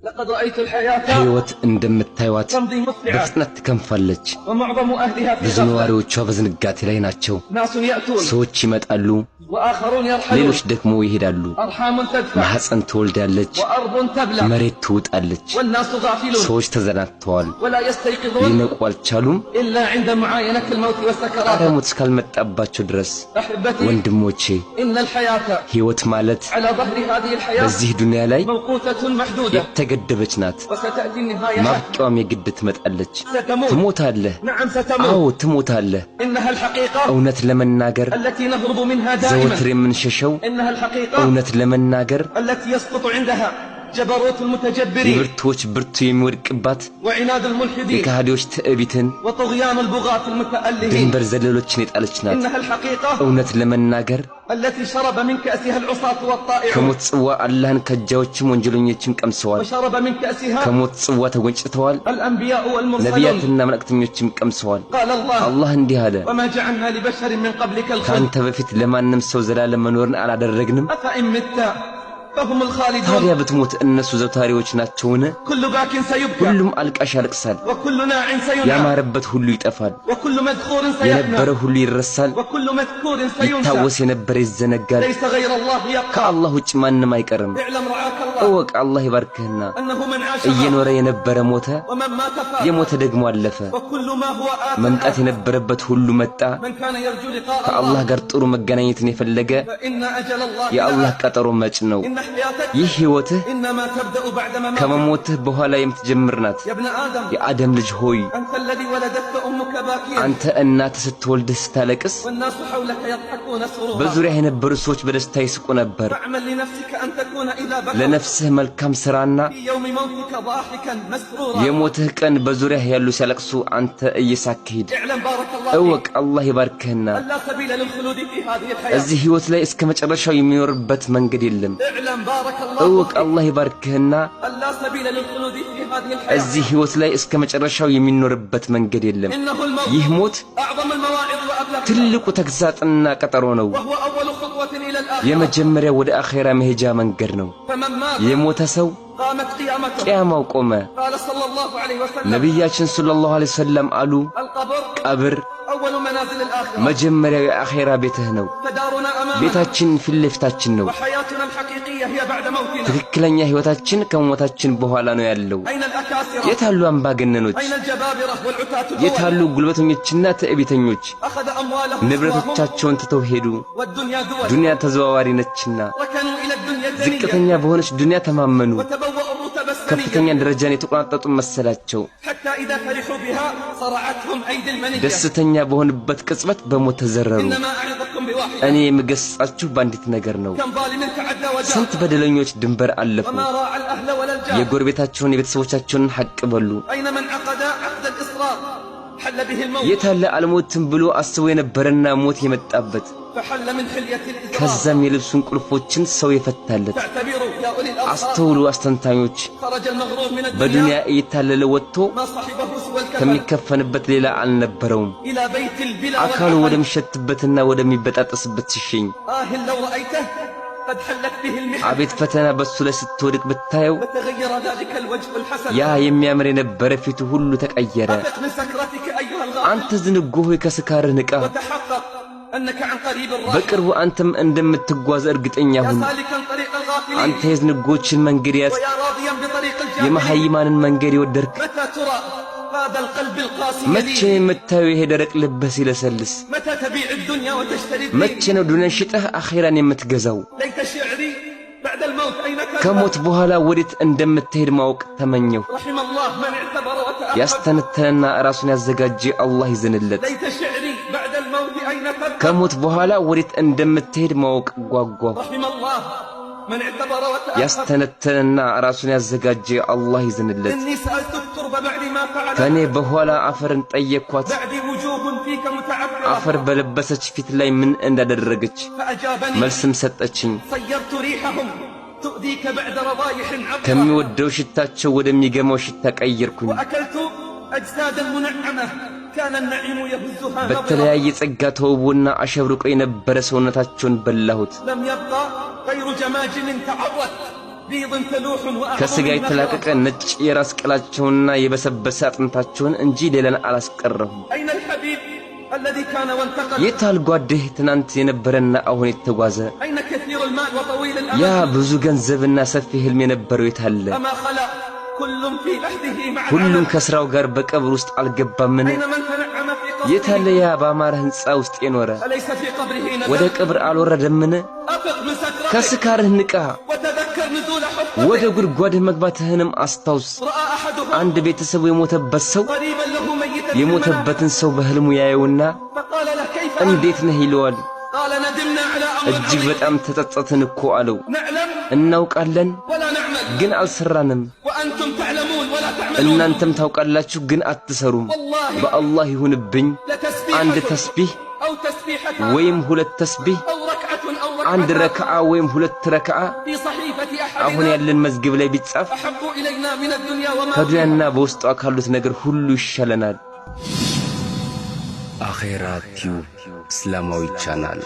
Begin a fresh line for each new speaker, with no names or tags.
لقد رأيت الحياة
ሕይወት እንደምታዩት
تمضي مسرعة
በፍጥነት ትከንፋለች።
ومعظم أهلها في
ብዙ
غفلة።
ነዋሪዎቿ በዝንጋቴ ላይ ናቸው።
ناس يأتون
ሰዎች ይመጣሉ፣
وآخرون يرحلون።
ሌሎች ደግሞ ይሄዳሉ።
أرحام تدفع
ማኅፀን ትወልዳለች፣
وأرض تبلع
መሬት ትውጣለች።
والناس غافلون
ሰዎች ተዘናግተዋል፣
ولا يستيقظون
ሊነቁ አልቻሉም።
إلا عند معاينة الموت
ጣረ
وسكراته።
ሞት እስካልመጣባቸው ድረስ።
أحبتي
ወንድሞቼ፣
إن الحياة
ሕይወት ማለት
على ظهر هذه الحياة
በዚህ ዱንያ ላይ
موقوتة محدودة
የተገደበች ናት።
وستأتي النهاية حتما።
ማብቂያዋም የግድ ትመጣለች።
ستموت።
ትሞታለህ።
نعم ستموت።
አዎ ትሞታለህ።
إنها الحقيقة
እውነት ለመናገር
التي نهرب منها دائما።
ዘወትር የምንሸሸው
إنها الحقيقة
እውነት ለመናገር
التي يسقط عندها جبروت المتجبرين
የብርቱዎች ብርቱ የሚወድቅባት
وعناد الملحدين
የከሃዲዎች ትዕቢትን
وطغيان البغاة المتألهين።
ድንበር ዘለሎችን የጣለች ናት።
إنها الحقيقة
እውነት ለመናገር
التي شرب من كأسها العصاة والطائعون
ከሞት ጽዋ አላህን ከጃዎችም ወንጀለኞችም ቀምሰዋል።
وشرب من كأسها
ከሞት ጽዋ ተጎንጭተዋል።
الأنبياء والمرسلون።
ነቢያትና መልእክተኞችም ቀምሰዋል።
قال الله
አላህ እንዲህ አለ፣
وما جعلنا لبشر من قبلك الخلد
ከአንተ በፊት ለማንም ሰው ዘላለም መኖርን አላደረግንም።
أفإن مت فهم الخالدون።
ታዲያ ብትሞት እነሱ ዘውታሪዎች ናቸውን?
كل باك سيبكى
ሁሉም አልቃሽ ያለቅሳል፣
وكل ناع سينعى
ያማረበት ሁሉ ይጠፋል፣
وكل مذخور سيفنى
የነበረ ሁሉ ይረሳል፣
وكل مذكور سينسى።
ይታወስ የነበረ ይዘነጋል።
ليس غير الله يبقى።
ከአላህ ውጭ ማንም አይቀርም።
اعلم رعاك الله
እወቅ፣ አላህ ይባርክህና
أنه من عاش مات
እየኖረ የነበረ ሞተ፣
ومن مات فات
የሞተ ደግሞ አለፈ።
وكل ما هو آت
መምጣት
آت።
የነበረበት ሁሉ መጣ።
من كان يرجو لقاء
ከአላህ
الله
ጋር ጥሩ መገናኘትን የፈለገ
فإن أجل الله
የአላህ
لآت።
ቀጠሮ መጭ ነው።
إن حياتك
ይህ ሕይወትህ
إنما تبدأ بعد مماتك።
ከመሞትህ በኋላ የምትጀምር ናት።
يا ابن آدم
የአደም ልጅ ሆይ፣
أنت الذي ولدتك أمك باكيا
አንተ እናትህ ስትወልድህ ስታለቅስ
والناس حولك يضحكون سرورا።
በዙሪያህ የነበሩ ሰዎች በደስታ ይስቁ ነበር።
فاعمل لنفسك أن تكون إذا بكوا
ለነፍስህ መልካም ሥራና
في يوم موتك ضاحكا مسرورا።
የሞትህ ቀን በዙሪያህ ያሉ ሲያለቅሱ አንተ እየሳቅህ ሂድ።
اعلم بارك الله فيك
እወቅ፣ አላህ ይባርክህና
أن لا سبيل للخلود في هذه الحياة።
እዚህ ሕይወት ላይ እስከ መጨረሻው የሚኖርበት መንገድ የለም።
اعلم بارك الله
እወቅ፣
فيك
አላህ ይባርክህና
أن لا سبيل للخلود في هذه الحياة።
እዚህ ሕይወት ላይ እስከ መጨረሻው የሚኖርበት መንገድ የለም።
إنه الموت
ይህ ሞት
أعظم المواعظ وأبلغها
ትልቁ ተግሣጽና ቀጠሮ ነው።
وهو أول خطوة إلى الآخرة።
የመጀመሪያ ወደ አኼራ መሄጃ መንገድ ነው።
فمن مات
የሞተ ሰው
قامت قيامته።
ቅያማው ቆመ።
قال صلى الله عليه وسلم
ነቢያችን ሰለላሁ ዐለይሂ ወሰለም አሉ፣
القبر
ቀብር
أول منازل الآخرة።
መጀመሪያው የአኼራ ቤትህ ነው።
فدارنا أمامنا
ቤታችን ፊት ለፊታችን ነው።
وحياتنا الحقيقية هي بعد موتنا።
ትክክለኛ ሕይወታችን ከመሞታችን በኋላ ነው ያለው።
أين الأكاسرة؟
የታሉ አምባገነኖች?
أين الجبابرة والعتاة الأول؟
የታሉ ጉልበተኞችና ትዕቢተኞች?
أخذ أموالهم سواهم
ንብረቶቻቸውን ትተው ሄዱ።
والدنيا دول።
ዱንያ ተዘዋዋሪ ነችና
ركنوا إلى الدنيا الدنية
ዝቅተኛ በሆነች ዱንያ ተማመኑ።
وتبوأوا الرتب السنية
ከፍተኛ ደረጃን የተቆናጠጡ መሰላቸው።
حتى إذا فرحوا بها صرعتهم أيدي المنية።
ደስተኛ በሆኑበት ቅጽበት በሞት ተዘረሩ።
إنما أعظكم بواحدة።
እኔ የምገሥጻችሁ በአንዲት ነገር ነው።
كم ظالم تعدى وجار
ስንት በደለኞች ድንበር አለፉ፣
وما راعى الأهل ولا الجار።
የጎረቤታቸውን የቤተሰቦቻቸውን ሐቅ በሉ።
أين من عقد عقد الإصرار حل به الموت
የታለ አልሞትም ብሎ አስቦ የነበረና ሞት የመጣበት?
فحل من حلية الإزرار።
ከዛም የልብሱን ቁልፎችን ሰው የፈታለት።
فاعتبروا يا أولي الأبصار።
አስተውሉ አስተንታኞች።
خرج المغرور من الدنيا
በዱንያ እየታለለ ወጥቶ
ما صحبه سوى الكفن
ከሚከፈንበት ሌላ አልነበረውም።
إلى بيت البلا
አካሉ
والعفن።
ወደሚሸትበትና ወደሚበጣጠስበት ሲሸኝ፣
آه لو رأيته قد حلت به المحن
አቤት ፈተና በሱ ላይ ስትወድቅ ብታየው፣
وتغير ذلك الوجه الحسن።
ያ የሚያምር የነበረ ፊቱ ሁሉ ተቀየረ።
أفق من سكرتك أيها الغافل
አንተ ዝንጉ ሆይ ከስካርህ ንቃ።
وتحقق أنك عن قريب راحل።
በቅርቡ አንተም እንደምትጓዝ እርግጠኛ
يا
ሁን።
سالكا طريق الغافلين
አንተ የዝንጎችን መንገድ ያዝክ፣
ويا راضيا بطريق الجاهلين
የመሐይማንን መንገድ የወደድክ፣
متى ترى هذا القلب القاسي
መቼ
يلين؟
የምታየው ይሄ ደረቅ ልብህ ሲለሰልስ?
متى تبيع الدنيا وتشتري الدين؟
መቼ ነው ዱንያን ሽጠህ አኼራን የምትገዛው?
ليت شعري بعد الموت أين تذهب؟
ከሞት በኋላ ወዴት እንደምትሄድ ማወቅ ተመኘሁ።
رحم الله من اعتبر وتأهب።
ያስተነተነና ራሱን ያዘጋጀ አላህ ይዘንለት።
ليت شعري بعد الموت أين تذهب؟
ከሞት በኋላ ወዴት እንደምትሄድ ማወቅ ጓጓሁ።
رحم الله من اعتبر وتأهب።
ያስተነተነና ራሱን ያዘጋጀ አላህ ይዘንለት።
إني سألت الترب بعد ما فعلت
ከእኔ በኋላ አፈርን ጠየኳት፣
بعدي وجوه فيك متعفرة
አፈር በለበሰች ፊት ላይ ምን እንዳደረገች፣
فأجابني
መልስም ሰጠችኝ።
صيرت ريحهم تؤذيك بعد رضايح عطرة
ከሚወደው ሽታቸው ወደሚገማው ሽታ ቀየርኩኝ።
وأكلت أجسادا منعمة كان النعيم يهزها نظرا
በተለያየ ጸጋ ተውቦና አሸብርቆ የነበረ ሰውነታቸውን በላሁት።
لم يبقى غير جماجم تعرت بيض تلوح وأعظم
ከስጋ የተላቀቀ
نخرة
ነጭ የራስ ቅላቸውንና የበሰበሰ አጥንታቸውን እንጂ ሌላን አላስቀረሁም።
أين الحبيب الذي كان وانتقل؟
የታል ጓድህ ትናንት የነበረና አሁን የተጓዘ?
أين كثير المال وطويل
ያ
الأمل؟
ብዙ ገንዘብና ሰፊ ህልም የነበረው የታለ?
أما خلا كل في لحده مع
ሁሉም
العمل؟
ከስራው ጋር በቀብር ውስጥ አልገባምን?
أين من تنعم في
የታለ
قصره؟
ያ በአማረ ሕንፃ ውስጥ የኖረ?
أليس في قبره
ወደ
نزل؟
ቀብር አልወረደምን?
أفق من سكرتك
ከስካርህ ንቃ፣
وتذكر نزول
ወደ
حفرتك.
ጉድጓድህ መግባትህንም አስታውስ።
رأى أحدهم
አንድ ቤተሰቡ የሞተበት ሰው
قريبا له ميتا في المنام
የሞተበትን ሰው በህልሙ ያየውና
فقال له كيف أنت؟
እንዴት ነህ ይለዋል።
قال ندمنا على أمر
እጅግ
عظيم
በጣም ተጸጸትን እኮ አለው።
نعلم
እናውቃለን
ولا نعمل
ግን አልሰራንም፣
وأنتم تعلمون ولا تعملون.
እናንተም ታውቃላችሁ ግን አትሰሩም።
والله
በአላህ ይሁንብኝ አንድ
لتسبيحة
ተስቢህ
أو تسبيحتان
ወይም ሁለት ተስቢህ፣
أو ركعة أو
አንድ
ركعتان
ረክዓ ወይም ሁለት ረክዓ
في صحيفة
አሁን
أحدنا
ያለን መዝገብ ላይ ቢጻፍ
أحب إلينا من الدنيا وما فيها.
ከዱንያና በውስጧ ካሉት ነገር ሁሉ ይሻለናል።
አኼራ ቲዩብ እስላማዊ ቻናል።